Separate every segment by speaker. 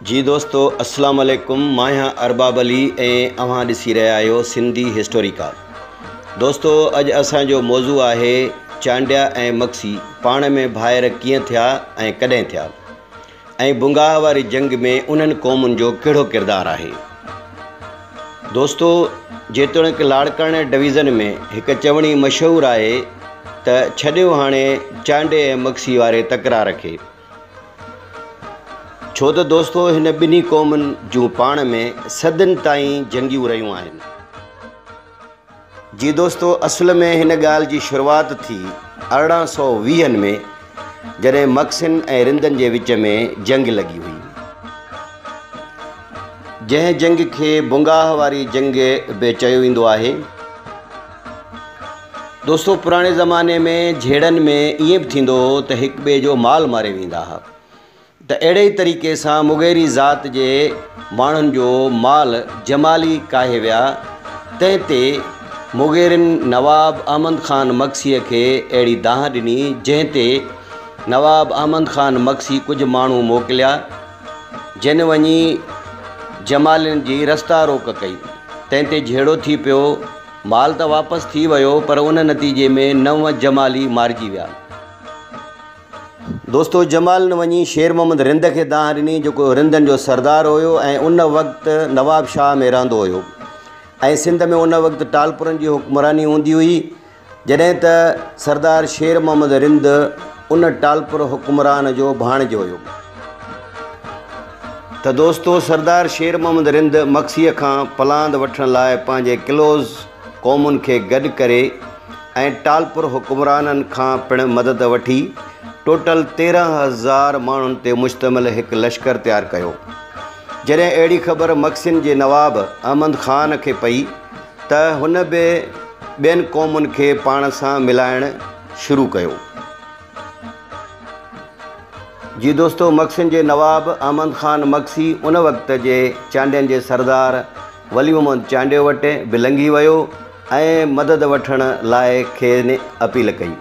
Speaker 1: جي دوستو اسلام عليڪم مان آهيان ارباب علي ۽ اوهان ڏسي رهيا آهيو سنڌي هسٽوريڪا دوستو اڄ اسان جو موضوع آهي چانڊيا ۽ مگسي پاڻ ۾ ڀائر ڪيئن ٿيا ۽ ڪڏهن ٿيا ۽ بنگاهه واري جنگ ۾ انهن قومن جو ڪهڙو ڪردار آهي دوستو جيتوڻيڪ لاڙڪاڻي ڊويزن ۾ هڪ چوڻي مشهور آهي ته ڇڏيو هاڻي چانڊيي ۽ مگسي واري تڪرار کي ڇو ته دوستو هن ٻنهي قومن جون پاڻ ۾ صدين تائين جنگيون رهيون آهن. جي دوستو اصل ۾ هن ڳالهه جي شروعات ٿي ارڙهن سئو ويهن ۾ جڏهن مگسين ۽ رندن جي وچ ۾ جنگ لڳي هئي. جنهن جنگ کي بنگاهه واري جنگ به چيو ويندو آهي. دوستو پراڻي زماني ۾ جهيڙن ۾ ائين به ٿيندو هو ته هڪ ٻئي جو مال ماري ويندا ها ته اهڙي ئي طريقي سان مغيري ذات جي ماڻهن جو مال جمالي ڪاهي ويا تنهن تي مغيرين نواب احمد خان مگسيء کي اهڙي دانهن ڏني جنهن تي نواب احمد خان مگسي ڪجهه ماڻهو موڪليا جن وڃي جمالين جي رستا روڪ ڪئي تنهن تي جهيڙو ٿي پيو مال ته واپس ٿي ويو پر ان نتيجي ۾ نو جمالي مارجي ويا. دوستو جمالين وڃي شير محمد رند کي دانهن ڏني جيڪو رندن جو سردار هيو ۽ ان وقت نواب شاهه ۾ رهندو هيو ۽ سنڌ ۾ ان وقت ٽالپرن جي حڪمراني هوندي هئي. جڏهن ته سردار شير محمد رند ان ٽالپر حڪمران جو ڀاڻيجو هيو. ته دوستو سردار شير محمد رند مگسيء کان پلاند وٺڻ لاء پنهنجي ڪلوز قومن کي گڏ ڪري ۽ ٽالپر حڪمرانن کان پڻ مدد وٺي ٽوٽل 13,000 ماڻهن تي مشتمل هڪ لشڪر تيار ڪيو. جڏهن اهڙي خبر مگسين جي نواب احمد خان کي پئي ته هن به ٻين قومن کي پاڻ سان ملائڻ شروع ڪيو. جي دوستو مگسين جي نواب احمد خان مگسي ان وقت جي چانڊين جي سردار ولي محمد چانڊيو وٽ به لنگهي ويو ۽ مدد وٺڻ لاء کين اپيل ڪئي.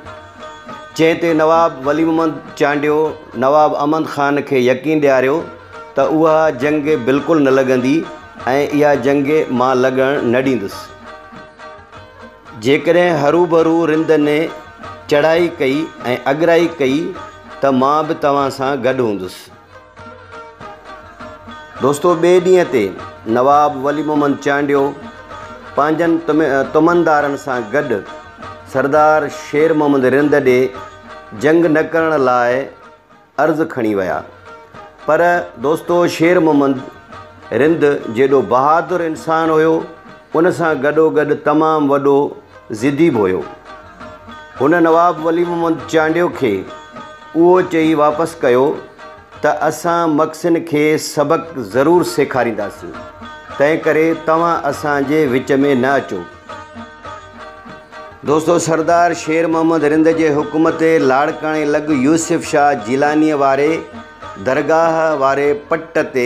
Speaker 1: جنهن تي نواب ولي محمد چانڊيو نواب احمد خان کي يقين ڏياريو ته اها جنگ بلڪل نه لڳندي ۽ اها جنگ مان لڳڻ نه ڏيندس. جيڪڏهن هروڀرو رندن چڙهائي ڪئي ۽ اڳرائي ڪئي ته مان به توهان سان گڏ هوندس. دوستو ٻئي ڏينهن تي نواب ولي محمد چانڊيو پنهنجن تمندارن سان گڏ سردار شير محمد رند ڏي جنگ نه ڪرڻ لاء عرض کڻي ويا. پر دوستو شير محمد رند جيڏو بهادر انسان هيو ان سان گڏوگڏ تمام وڏو ضدي به هيو. هن نواب ولي محمد چانڊيو کي اهو چئي واپس ڪيو ته اسان مگسين کي سبق ضرور سيکارينداسين تنهنڪري توهان اسان جي وچ ۾ نه اچو. دوستو سردار شير محمد رند جي حڪم تي لاڙڪاڻي لڳ يوسف شاهه جيلانيء واري درگاهه واري پٽ تي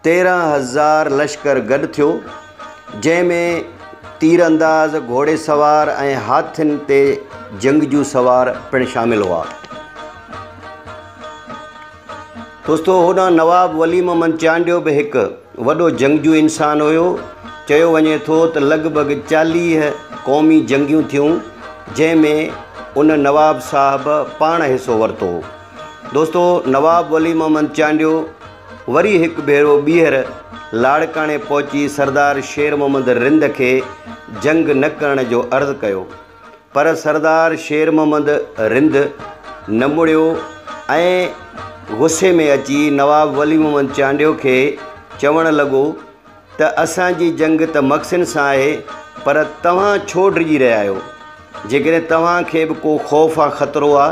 Speaker 1: 13,000 لشڪر گڏ ٿيو، جنهن ۾ تير انداز، گهوڙي سوار ۽ هاٿين تي جنگجو سوار پڻ شامل هئا. دوستو هوڏانهن نواب ولي محمد چانڊيو به هڪ وڏو جنگجو انسان هيو. چيو وڃي ٿو ته لڳ ڀڳ 40 قومي جنگيون ٿيون جنهن ۾ ان نواب صاحب پاڻ حصو ورتو هو. دوستو نواب ولي محمد چانڊيو وري هڪ ڀيرو ٻيهر لاڙڪاڻي پهچي سردار شير محمد رند کي جنگ نه ڪرڻ جو عرض ڪيو. پر سردار شير محمد رند نه مڙيو ۽ غصي ۾ اچي نواب ولي محمد چانڊيو کي چوڻ لڳو ته اسان جي جنگ ته مگسين سان آهي پر توهان ڇو ڊڄي رهيا آهيو؟ جيڪڏهن توهان کي به ڪو خوف آ خطرو آ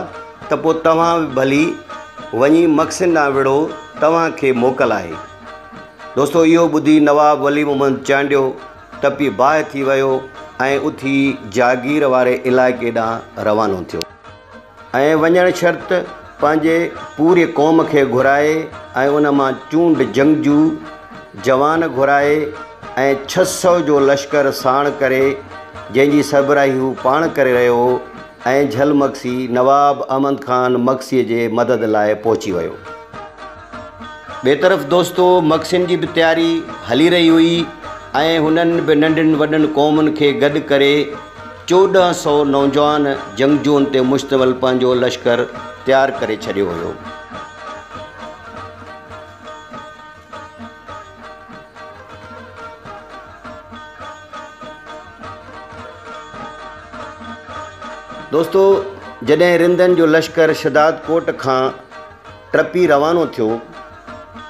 Speaker 1: ته پوء توهان به ڀلي وڃي مگسين ڏانهن وڙهو توهان کي موڪل آهي. دوستو اهو ٻڌي نواب ولي محمد چانڊيو تپي باهه ٿي ويو ۽ اٿي جاگير واري علائقي ڏانهن روانو ٿيو ۽ وڃڻ شرط پنهنجي پوري قوم کي گهرائي ۽ ان مان چونڊ جنگجو جوان گهرائي ۽ 600 جو لشڪر ساڻ ڪري جنهن جي سربراهي هو پاڻ ڪري رهيو هو ۽ جهل مگسي نواب احمد خان مگسيء جي مدد لاء پهچي ويو. ٻئي طرف دوستو مگسين جي به تياري هلي رهي هئي ۽ هنن به ننڍين وڏن قومن کي گڏ ڪري 1400 نوجوان جنگجوئن تي مشتمل پنهنجو لشڪر تيار ڪري ڇڏيو هيو. دوستو جڏهن رندن جو لشڪر شھداد ڪوٽ کان ٽپي روانو ٿيو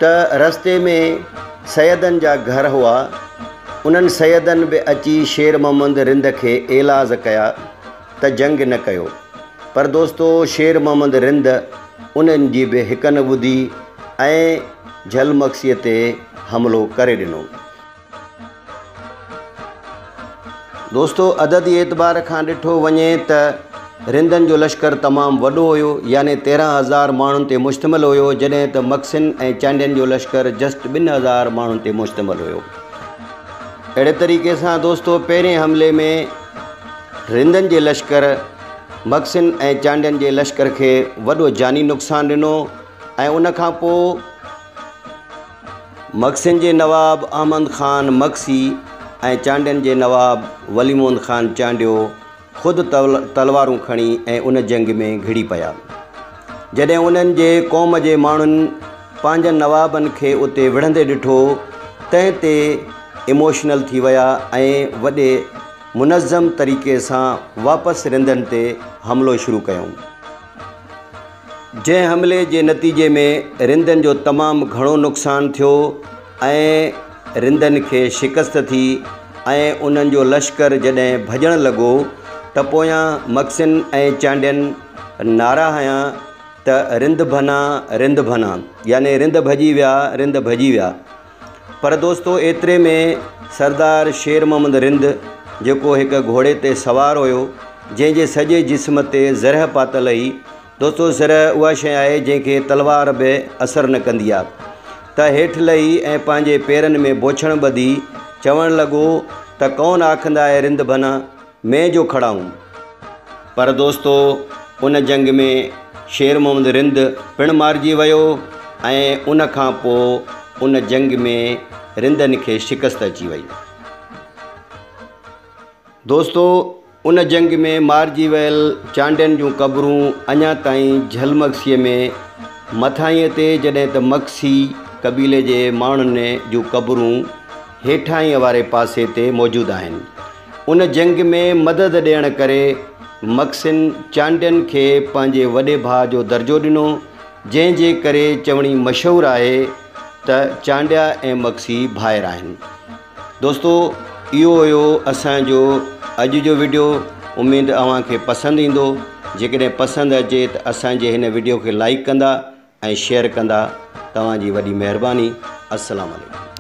Speaker 1: ته رستي ۾ سيدن جا گهر هئا، انهن سيدن به اچي شير محمد رند کي ايلاز ڪيا ته جنگ نه ڪيو، پر دوستو شير محمد رند انهن جي به هڪ نه ٻڌي ۽ جهل مگسيء تي حملو ڪري ڏنو. دوستو عددي اعتبار کان ڏٺو وڃي ته رندن جو لشڪر تمام وڏو هيو يعني 13 هزار ماڻهن تي مشتمل هيو، جڏهن ته مگسين ۽ چانڊين جو لشڪر جسٽ 2000 ماڻهن تي مشتمل هيو. اهڙي طريقي سان دوستو پهرين حملي ۾ رندن جي لشڪر مگسين ۽ چانڊين جي لشڪر کي وڏو جاني نقصان ڏنو ۽ ان کان پوء مگسين جي نواب احمد خان مگسي ۽ چانڊين جي نواب ولي محمد خان چانڊيو خود تلوارون کڻي ۽ ان جنگ ۾ گهڙي پيا. جڏهن انهن جي قوم جي ماڻهن پنهنجن نوابن کي اتي وڙهندي ڏٺو، تنهن تي اموشنل ٿي ويا ۽ وڏي منظم طريقي سان واپس رندن تي حملو شروع ڪيائون. جنهن حملي جي نتيجي ۾ رندن جو تمام گهڻو نقصان ٿيو ۽ رندن کي شڪست ٿي ۽ انهن جو لشڪر جڏهن ڀڄڻ لڳو ته پويان مگسين ۽ چانڊين نعرا هنيا ته رند ڀنا رند ڀنا يعني رند ڀڄي ويا رند ڀڄي ويا. پر دوستو ايتري ۾ سردار شير محمد رند جيڪو هڪ گهوڙي تي سوار هيو، جنهن جي سڄي جسم تي زرهه پاتل هئي. دوستو زرهه اها شيء آهي جنهن کي تلوار به اثر نه ڪندي آ، ته هيٺ لهي ۽ پنهنجي پيرن ۾ بوڇڻ ٻڌي چوڻ لڳو ته ڪون آکندا آهي رند ڀنا، مين جو کڙا هون. پر دوستو ان جنگ ۾ شير محمد رند پڻ مارجي ويو ۽ ان کان پوء ان جنگ ۾ رندن کي شڪست اچي وئي. دوستو ان جنگ ۾ مارجي ويل چانڊين جون قبرون اڃا تائين جهل مگسيء ۾ مٿانهينء تي، جڏهن ته مگسي قبيلي جي ماڻهن جون قبرون هيٺانهينء واري پاسي تي موجود آهن. ان جنگ ۾ مدد ڏيڻ ڪري مگسين چانڊين کي پنهنجي وڏي ڀاء جو درجو ڏنو، جنهن جي ڪري چوڻي مشهور آهي ته چانڊيا ۽ مگسي ڀائر آهن. دوستو اهو هيو اسان جو اڄ جو وڊيو، اميد اوهان کي پسند ايندو، جيڪڏهن پسند اچي ته اسان جي هن وڊيو کي لائيڪ ڪندا ۽ شيئر ڪندا، توهان جي وڏي مهرباني. السلام عليڪم.